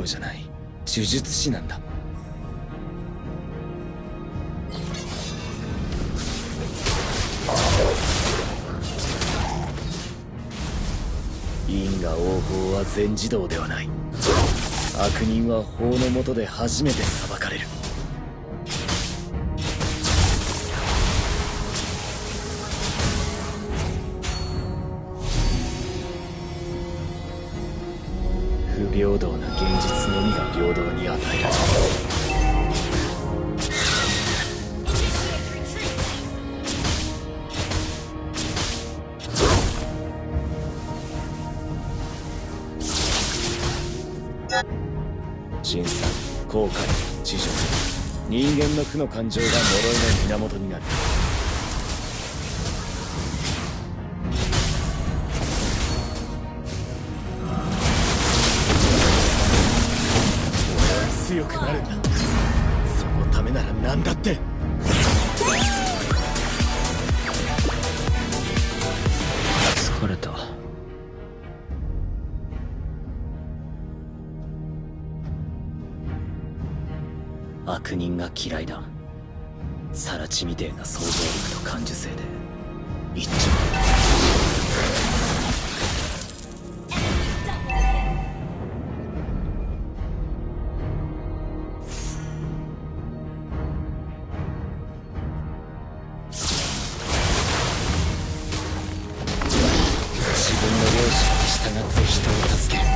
郎じゃない、呪術師なんだ。因果応報は全自動ではない。悪人は法の下で初めて裁かれる。不平等な現実のみが平等に与えられる。審査、後悔、知辱、人間の負の感情が呪いの源になる。俺は強くなるんだ。そのためなら何だって。疲れた。悪人が嫌いだ。更地みてえな想像力と感受性で一丁。自分の良心に従って人を助ける。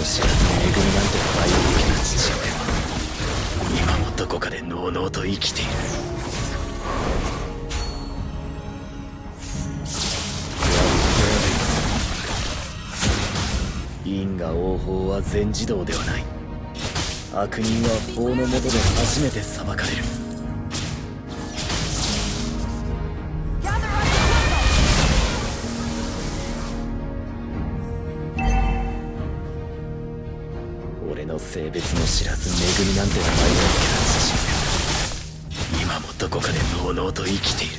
知らず恵みなんて倍をつけた父親は今もどこかでのうのうと生きている。因果応報は全自動ではない。悪人は法の下で初めて裁かれる。俺の性別も知らず恵みなんて名前を付けた父親今もどこかでのうのうと生きている。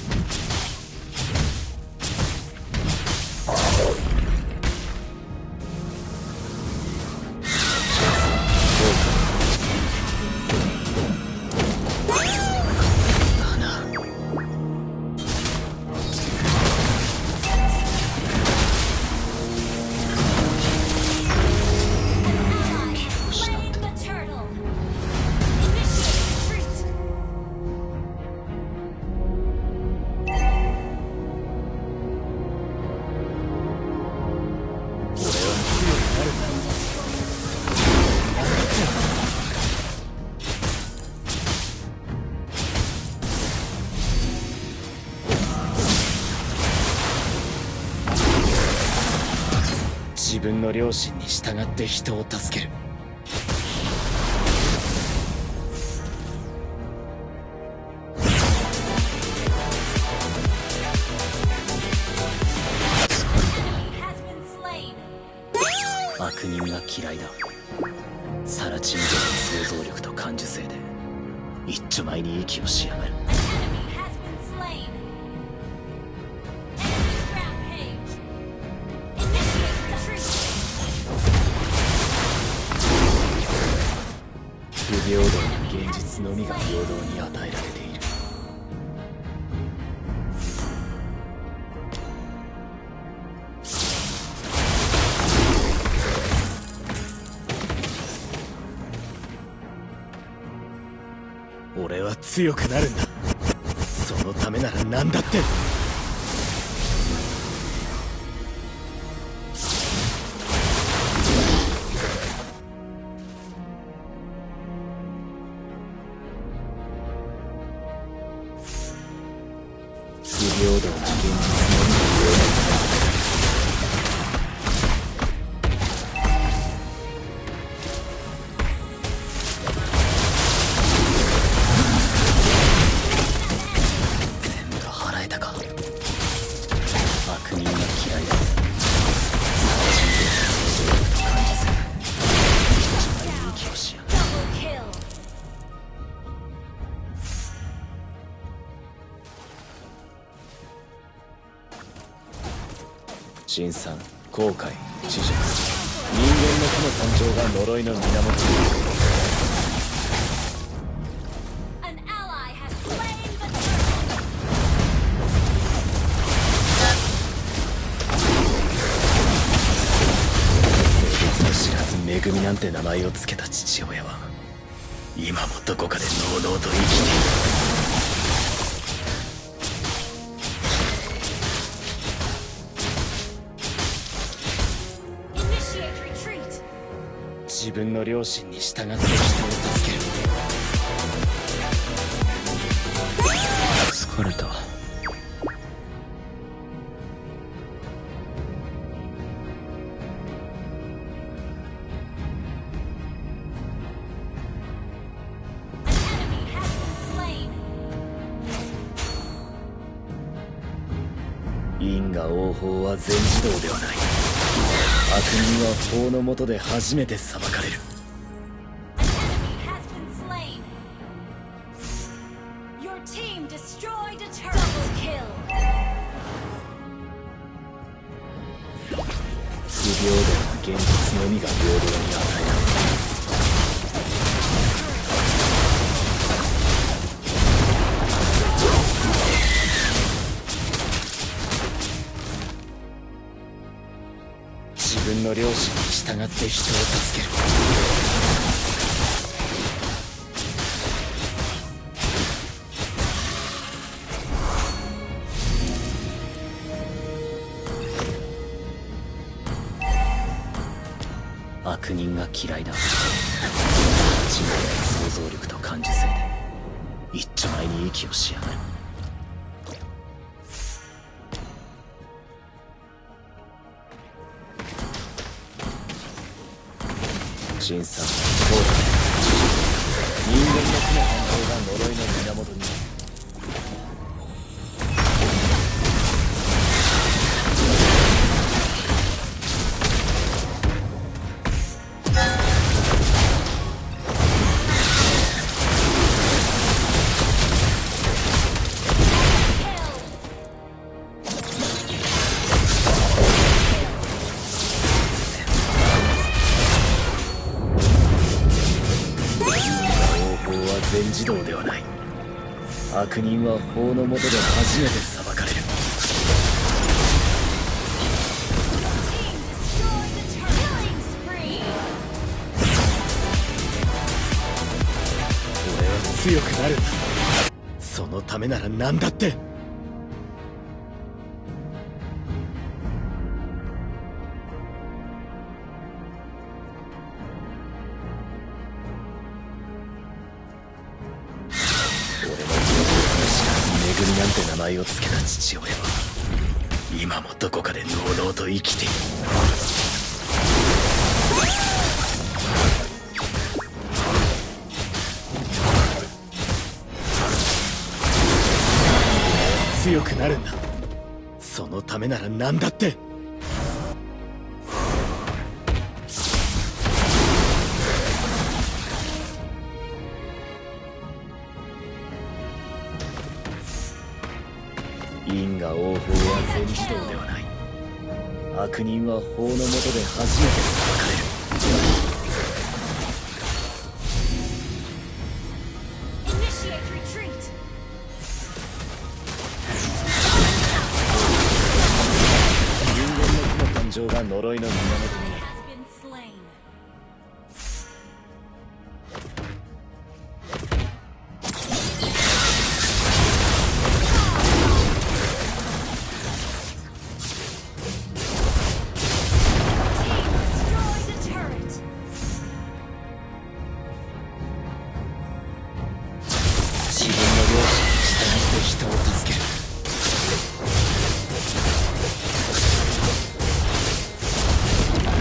自分の良心に従って人を助ける。悪人が嫌いだ。更地みてえな想像力と感受性で一丁前に息をしやがる。不平等な現実のみが平等に与えられている。俺は強くなるんだ。そのためなら何だって。不平等な現実のみが平等。払えたか。悪人が嫌いだ。想像力と感じせ一枚に息をし辛酸、後悔、知識、人間の負の感情が呪いの源に。 An ally has slain the turtle. 性別も知らず恵みなんて名前を付けた父親は今もどこかでのうのうと生きている。 Initiate retreat. 自分の良心に従って人を助ける。疲れた。 An enemy has been slain. 因果応報は全自動ではない。悪人は法の下で初めて裁かれる。 Enemy has been slain. Your team destroyed a turtle. Double kill. 不平等な現実のみが平等に与えられる。 自分の良心に従って人を助ける。悪人が嫌いだ。人類の想像力と感受性で一丁前に息をしやがる。 辛酸、後悔、人間の負の反応が呪いの源に。 全自動ではない。悪人は法の下で初めて裁かれる。 Team destroyed a turtle. Killing spree. 俺は強くなるんだ。そのためなら何だって。俺の強く知らず恵みなんて名前を付けた父親は今もどこかでのうのうと生きている。 強くなるんだ。そのためなら何だって。因果応報は全自動ではない。悪人は法の下で初めて裁かれる。 Initiate retreat. 人間の負の感情が呪いの源に。 Has been slain. Team destroyed a turret. 自分の良心に従って人を助ける。 An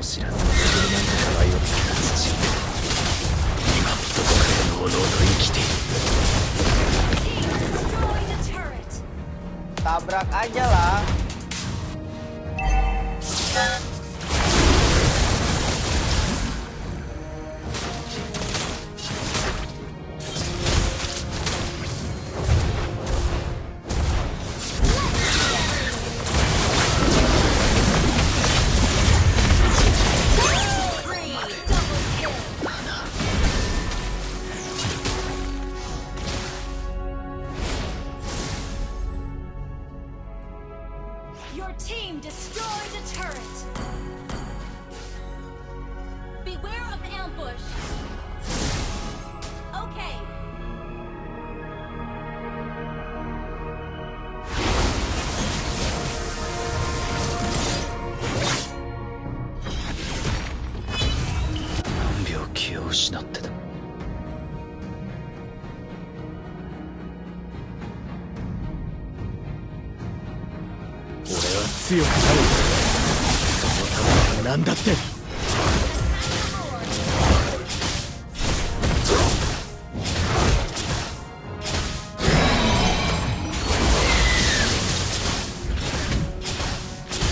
知らずに恵みなんて名前をつけた父親、今もどこかでのうのうと生きている。 Team destroy the turret. Tabrak aja lah. Free double kill. Your team destroyed a turret. Beware of ambush. Okay. 何秒気を失ってた。俺は強くなる。そのためなら何だって。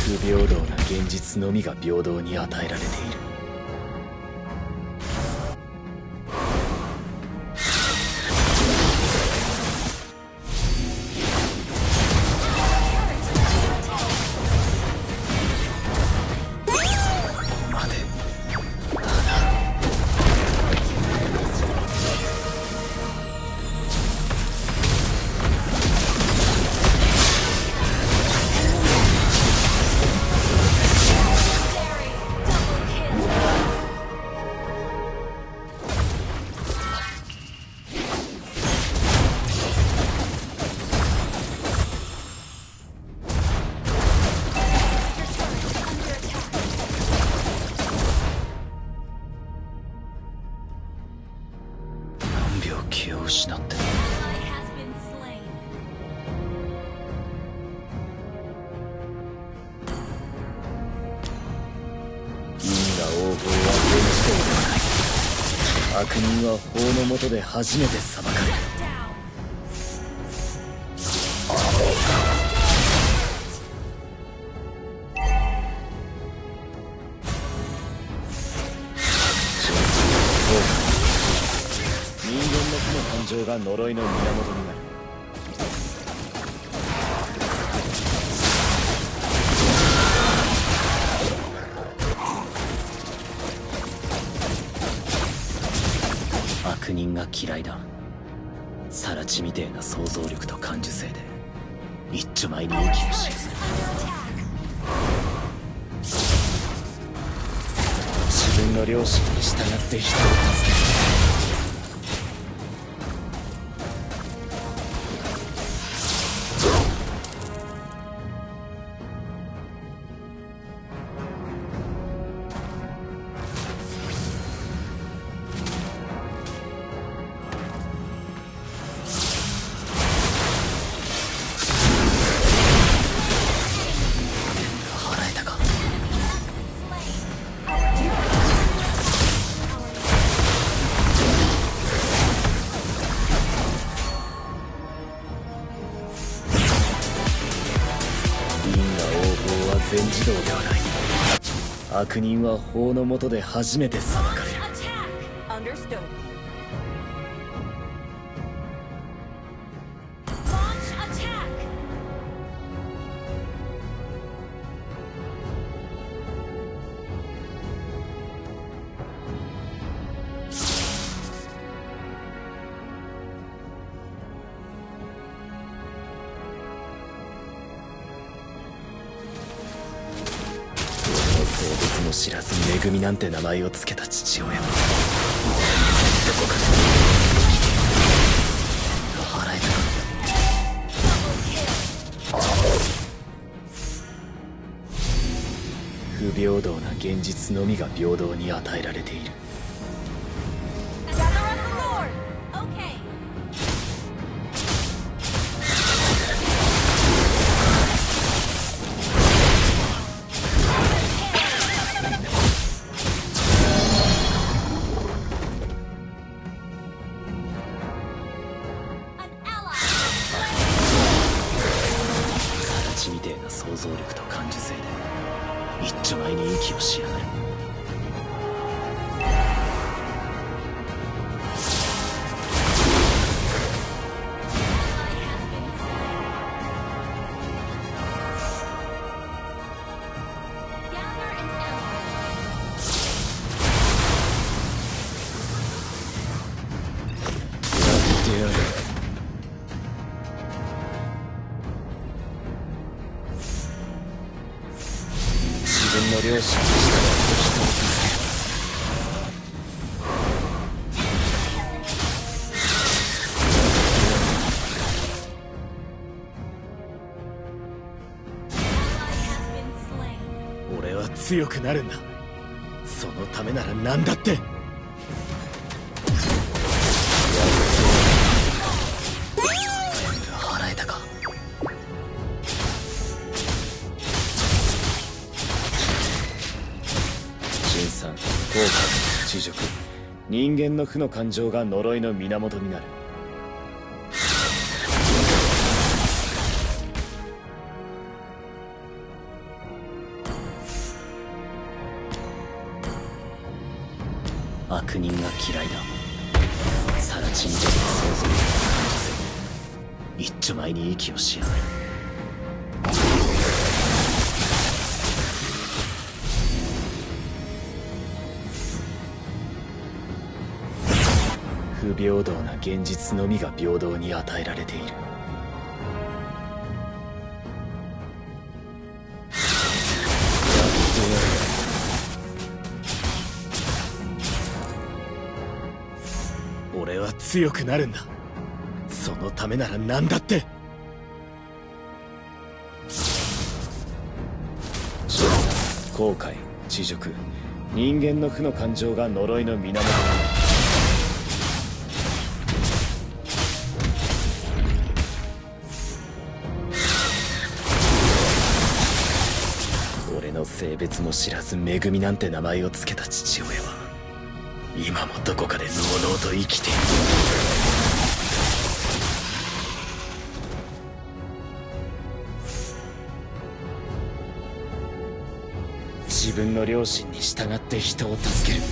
不平等な現実のみが平等に与えられている。待て、Double kill. 何秒気を失ってた。 Ally has been slain. 因果応報は現実ではない。悪人は法の下で初めて裁かれる。 Down. 人間の負の感情が呪いの源になる。悪人が嫌いだ。サラチみてえな想像力と感受性で一丁前に Our 息 turret をし is under attack. 自分の良心に従って人を助ける。払えたか。 Our turret. Our 因果応報は全自動ではない。悪人は法の下で初めて裁かれる。 attack. Understood. Launch attack. 性別も知らずに恵みなんて名前をつけた父親はどこかで払えたか。 Double kill. 不平等な現実のみが平等に与えられている。 Gather up the Lord. Okay. こ想像力と感受性で一丁前に息をしやがる。自分の両親に従って人を助ける。俺は強くなるんだ。そのためなら何だって。払えたか。純さん、後悔、知熟、人間の負の感情が呪いの源になる。悪人が嫌いだ。サラチンジャーの想像力と感受性で一丁前に息をしやがる。不平等な現実のみが平等に与えられている。俺は強くなるんだ。そのためなら何だって。後悔、知熟、人間の負の感情が呪いの源になる。俺の性別も知らず恵みなんて名前をつけた父親は今もどこかでのうのうと生きている。自分の良心に従って人を助ける。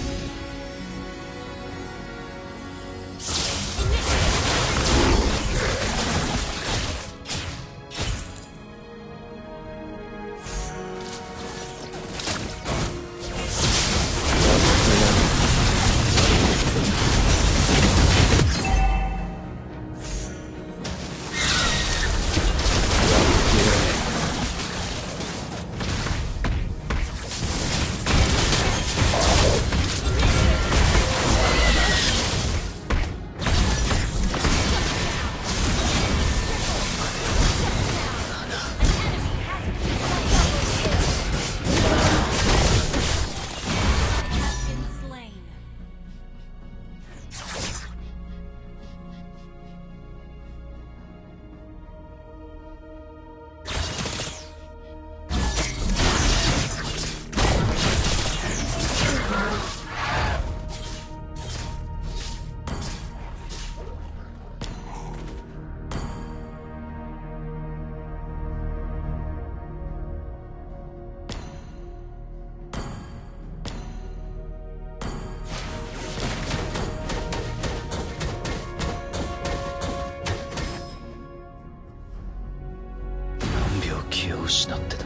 気を失ってた。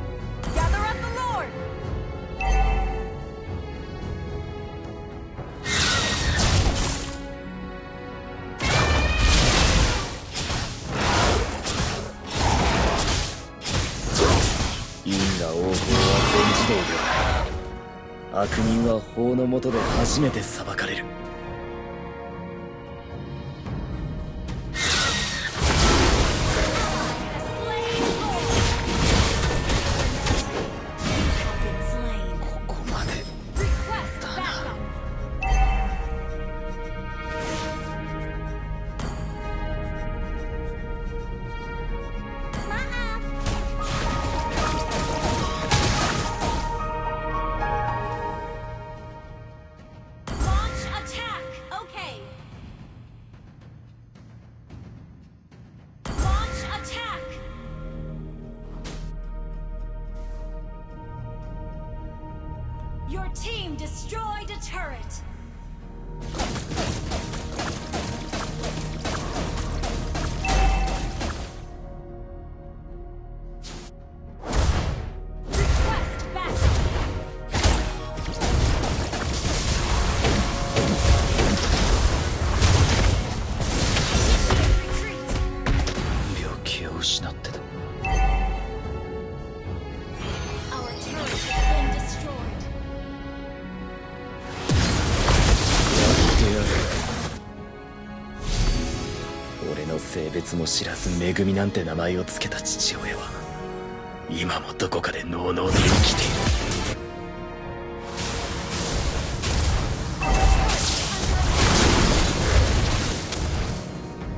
因果応報は全自動ではない。悪人は法の下で初めて裁かれる。Launch attack! turret. Request backup. Retreat. 病気を失ってた。 Our turret has been destroyed. やってやる。俺の性別も知らずめぐみなんて名前をつけた父親は今もどこかでのうのうと生きている。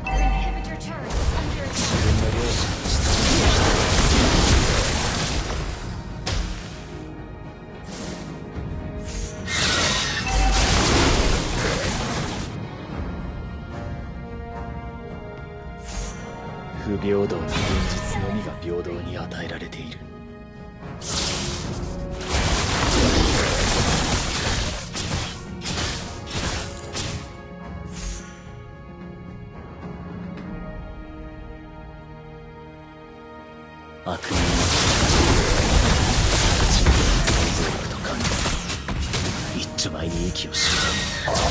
Our inhibitor turret is under attack. 自分の両親にした不平等な現実のみが平等に与えられている。悪人の想像力と感じ一丁前に息をし Enemy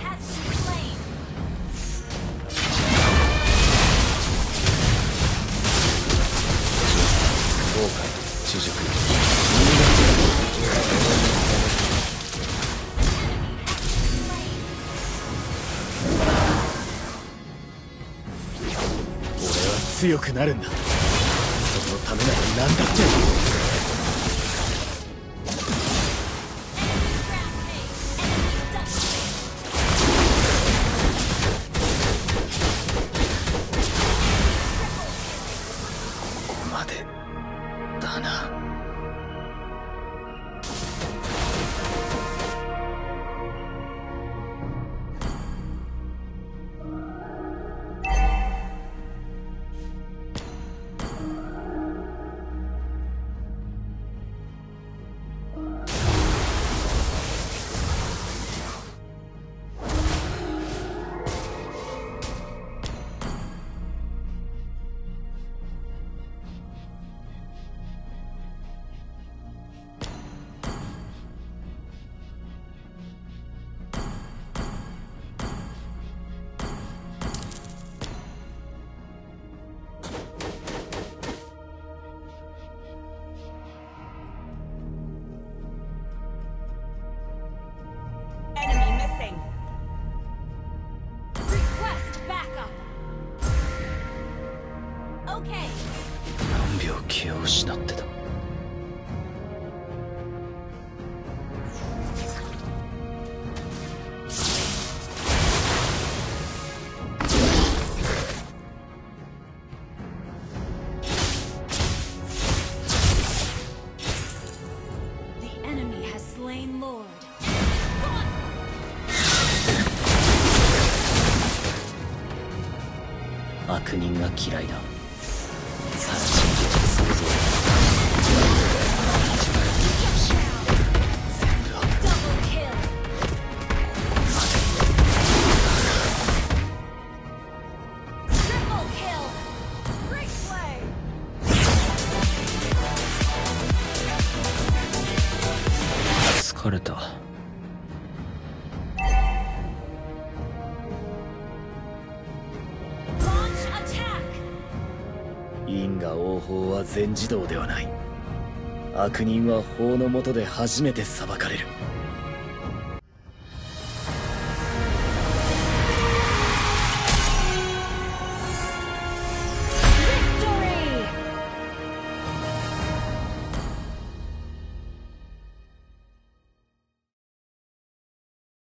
has been slain. 後悔知熟 俺は強くなるんだ。そのためなら何だって。 Enemy double. ここまでだな。Enemy missing. Request backup. Okay. 何秒気を失ってた。 The enemy has slain Lord. 悪人が嫌いだ。さらちに想像力全部は Double kill. ま Triple kill. Great play. で疲れた。 Launch attack. 因果応報は全自動ではない。悪人は法の下で初めて裁かれる。